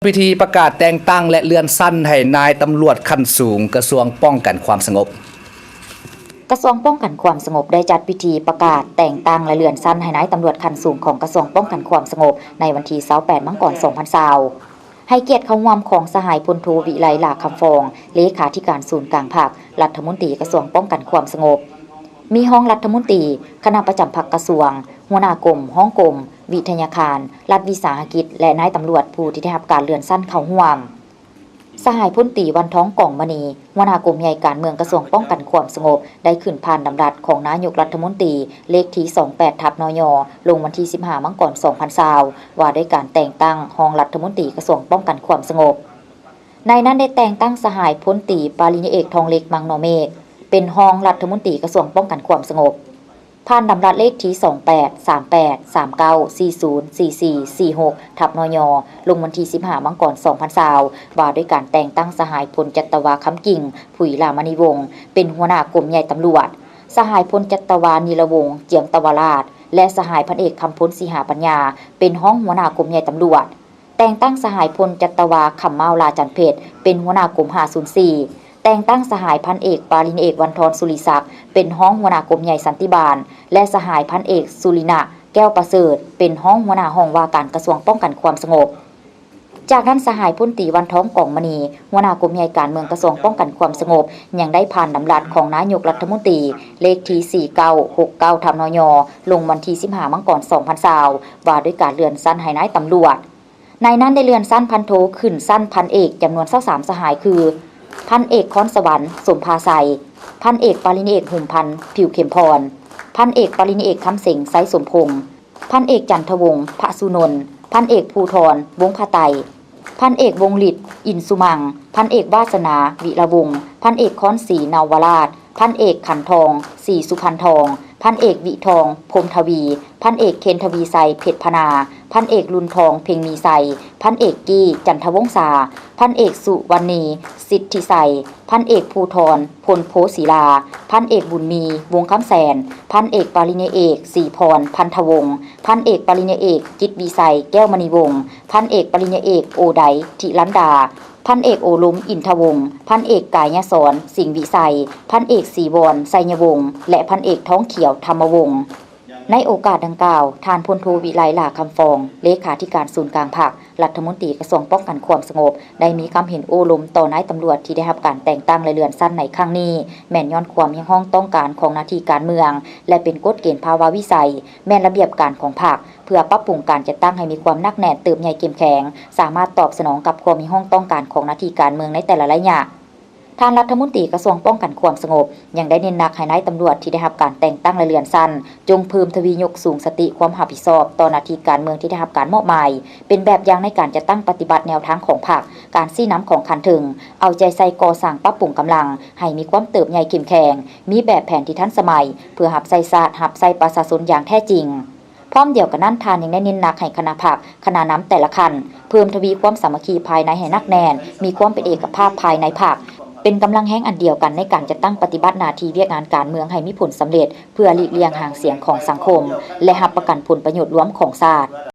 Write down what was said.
ພິທີປະກາດແຕ່ງຕັ້ງ ແລະ ເລື່ອນຊັ້ນໃຫ້ນາຍຕຳຫຼວດຂັ້ນສູງ ກະຊວງປ້ອງກັນຄວາມສະຫງົບ. ກະຊວງປ້ອງກັນຄວາມສະຫງົບ ໄດ້ຈັດພິທີປະກາດແຕ່ງຕັ້ງ ແລະ ເລື່ອນຊັ້ນໃຫ້ນາຍຕຳຫຼວດຂັ້ນສູງຂອງກະຊວງປ້ອງກັນຄວາມສະຫງົບ ໃນວັນທີຊາວແປດ ມັງກອນ ສອງພັນຊາວ ໃຫ້ກຽດເຂົ້າຮ່ວມຂອງສະຫາຍພົນໂທ ວິໄລ ຫຼ້າຄຳຟອງ ເລຂາທິການສູນກາງພັກ ລັດຖະມົນຕີກະຊວງປ້ອງກັນຄວາມສະຫງົບ, ມີຮອງລັດຖະມົນຕີ, ຄະນະປະຈຳພັກກະຊວງ, ຫົວໜ້າກົມ, ຮອງກົມ, ວິທະຍາຄານ, ລັດວິສາຫະກິດ ແລະ ນາຍຕຳຫຼວດຜູ້ທີ່ໄດ້ຮັບການເລື່ອນຊັ້ນເຂົ້າຮ່ວມ. ສະຫາຍພົນຕີ ວັນທອງ ກອງມະນີ ຫົວໜ້າກົມໃຫຍ່ການເມືອງກະຊວງປ້ອງກັນຄວາມສະຫງົບ ໄດ້ຂຶ້ນຜ່ານດຳລັດຂອງນາຍົກລັດຖະມົນຕີ ເລກທີ ສອງແປດ ທັບ ນຍ ລົງວັນທີ ສິບຫ້າ ມັງກອນ ສອງພັນຊາວ ວ່າດ້ວຍການແຕ່ງຕັ້ງຮອງລັດຖະມົນຕີກະຊວງປ້ອງກັນຄວາມສະຫງົບ. ໃນນັ້ນໄດ້ແຕ່ງຕັ້ງສະຫາຍພົນຕີ ປາລິນຍາເອກ ທອງເລັກ ມັງນໍເມກ ເປັນຮອງລັດຖະມົນຕີກະຊວງປ້ອງກັນຄວາມສະຫງົບ. ຜ່ານດຳລັດເລກທີ ສອງແປດ ສາມແປດ ສາມເກົ້າ ສີ່ສູນ ສີ່ສີ່ ສີ່ຫົກ ທັບ ນຍ ລົງວັນທີ ສິບຫ້າ ມັງກອນ ສອງພັນຊາວ ວ່າດ້ວຍການແຕ່ງຕັ້ງສະຫາຍພົນຈັດຕະວາ ຄຳກິ່ງ ຜຸຍຫຼ້າມະນີວົງ ເປັນຫົວໜ້າກົມໃຫຍ່ຕຳຫຼວດ, ສະຫາຍພົນຈັດຕະວາ ນີລະວົງ ຈຽງຕະວາລາດ ແລະ ສະຫາຍພັນເອກ ຄຳພົນ ສີຫາປັນຍາ ເປັນຮອງຫົວໜ້າກົມໃຫຍ່ຕຳຫຼວດ. ແຕ່ງຕັ້ງສະຫາຍພົນຈັດຕະວາ ຄຳມ້າວ ຫຼ້າຈັນເພັດ ເປັນຫົວໜ້າກົມ ຫ້າສູນສີ່, ແຕ່ງຕັ້ງສະຫາຍພັນເອກ ປາລິນເອກ ວັນທອນ ສຸລິສັກ ເປັນຮອງຫົວໜ້າກົມໃຫຍ່ສັນຕິບານ ແລະ ສະຫາຍພັນເອກ ສຸລິນະ ແກ້ວປະເສີດ ເປັນຮອງຫົວໜ້າຫ້ອງວ່າການກະຊວງປ້ອງກັນຄວາມສະຫງົບ. ຈາກນັ້ນ ສະຫາຍພົນຕີ ວັນທອງ ກອງມະນີ ຫົວໜ້າກົມໃຫຍ່ການເມືອງກະຊວງປ້ອງກັນຄວາມສະຫງົບ ຍັງໄດ້ຜ່ານດຳລັດຂອງນາຍົກລັດຖະມົນຕີ ເລກທີ ສີ່ເກົ້າ ຫົກເກົ້າ ທັບ ນຍ ລົງວັນທີ ສິບຫ້າ ມັງກອນ ສອງພັນຊາວ ວ່າດ້ວຍການເລື່ອນຊັ້ນໃຫ້ນາຍຕຳຫຼວດ. ໃນນັ້ນໄດ້ເລື່ອນຊັ້ນພັນໂທຂຶ້ນຊັ້ນພັນເອກ ຈຳນວນ ຊາວສາມ ສະຫາຍ ຄື ພັນເອກ ຄອນສະຫວັນ ສົມພາໄຊ, ພັນເອກ ປາລິນເອກ ຫຸມພັນ ຜິວເຂັມພອນ, ພັນເອກ ປາລິນເອກ ຄຳເສັງ ໄຊສົມພົງ, ພັນເອກ ຈັນທະວົງ ພະສຸນົນ, ພັນເອກ ພູທອນ ວົງພະໄຕ, ພັນເອກ ວົງລິດ ອິນສຸມັງ, ພັນເອກ ວາສະໜາ ວິລະວົງ, ພັນເອກ ຄອນສີ ເນົາວະລາດ, ພັນເອກ ຂັນທອງ ສີສຸພັນທອງ, ພັນເອກ ວິທອງ ພົມທະວີ, ພັນເອກ ເຄນທະວີໄຊ ເພັດພະນາ, ພັນເອກ ລຸນທອງ ເພັງມີໄຊ, ພັນເອກ ກີ້ ຈັນທະວົງສາ, ພັນເອກ ສຸວັນນີ ສິດທິໄຊ, ພັນເອກ ພູທອນ ພົນໂພສີລາ, ພັນເອກ ບຸນມີ ວົງຄຳແສນ, ພັນເອກ ປະລິນຍາເອກ ສີພອນ ພັນທະວົງ, ພັນເອກ ປະລິນຍາເອກ ຈິດວິໄຊ ແກ້ວມະນີວົງ, ພັນເອກ ປະລິນຍາເອກ ໂອໄດ ທິລັນດາ, ພັນເອກ ໂອລົມ ອິນທະວົງ, ພັນເອກ ກາຍຍະສອນ ສິງວິໄຊ, ພັນເອກ ສີວອນ ໄຊຍະວົງ ແລະ ພັນເອກ ທອງຂຽວ ທຳມະວົງ. ໃນໂອກາດດັ່ງກ່າວ, ທ່ານພົນໂທ ວິໄລ ຫຼ້າຄຳຟອງ ເລຂາທິການສູນກາງພັກ, ລັດຖະມົນຕີກະຊວງປ້ອງກັນຄວາມສະຫງົບ ໄດ້ມີຄຳເຫັນໂອ້ລົມຕໍ່ນາຍຕຳຫຼວດທີ່ໄດ້ຮັບການແຕ່ງຕັ້ງ ແລະ ເລື່ອນຊັ້ນໃນຄັ້ງນີ້ ແມ່ນຍ້ອນຄວາມຮຽກຮ້ອງຕ້ອງການຂອງໜ້າທີ່ການເມືອງ ແລະ ເປັນກົດເກນພາວະວິໄສ, ແມ່ນລະບຽບການຂອງພັກ ເພື່ອປັບປຸງການຈັດຕັ້ງໃຫ້ມີຄວາມໜັກແໜ້ນ, ເຕີບໃຫຍ່ເຂັ້ມແຂງ, ສາມາດຕອບສະໜອງກັບຄວາມຮຽກຮ້ອງຕ້ອງການຂອງໜ້າທີ່ການເມືອງໃນແຕ່ລະໄລຍະ. ທ່ານລັດຖະມົນຕີກະຊວງປ້ອງກັນຄວາມສະຫງົບ ຍັງໄດ້ເນັ້ນໜັກໃຫ້ນາຍຕຳຫຼວດທີ່ໄດ້ຮັບການແຕ່ງຕັ້ງ ແລະ ເລື່ອນຊັ້ນ ຈົ່ງເພີ່ມທະວີຍົກສູງສະຕິຄວາມຮັບຜິດຊອບຕໍ່ໜ້າທີ່ການເມືອງທີ່ໄດ້ຮັບການມອບໝາຍ, ເປັນແບບຢ່າງໃນການຈັດຕັ້ງປະຕິບັດແນວທາງຂອງພັກ, ການຊີ້ນຳຂອງຂັ້ນເທິງ, ເອົາໃຈໃສ່ກໍ່ສ້າງປັບປຸງກຳລັງໃຫ້ມີຄວາມເຕີບໃຫຍ່ເຂັ້ມແຂງ, ມີແບບແຜນທີ່ທັນສະໄໝ ເພື່ອຮັບໃຊ້ຊາດ, ຮັບໃຊ້ປະຊາຊົນຢ່າງແທ້ຈິງ. ພ້ອມດຽວກັນນັ້ນ, ທ່ານຍັງໄດ້ເນັ້ນໜັກໃຫ້ຄະນະພັກ, ຄະນະນຳແຕ່ລະຂັ້ນ ເພີ່ມທະວີຄວາມສາມັກຄີພາຍໃນໃຫ້ໜັກແໜ້ນ, ມີຄວາມເປັນເອກະພາບພາຍໃນພັກ, ເປັນກຳລັງແຮງອັນດຽວກັນໃນການຈັດຕັ້ງປະຕິບັດໜ້າທີ່ວຽກງານການເມືອງໃຫ້ມີຜົນສຳເລັດ, ເພື່ອຫຼີກລ່ຽງຫາງສຽງຂອງສັງຄົມ ແລະ ຮັບປະກັນຜົນປະໂຫຍດລວມຂອງຊາດ.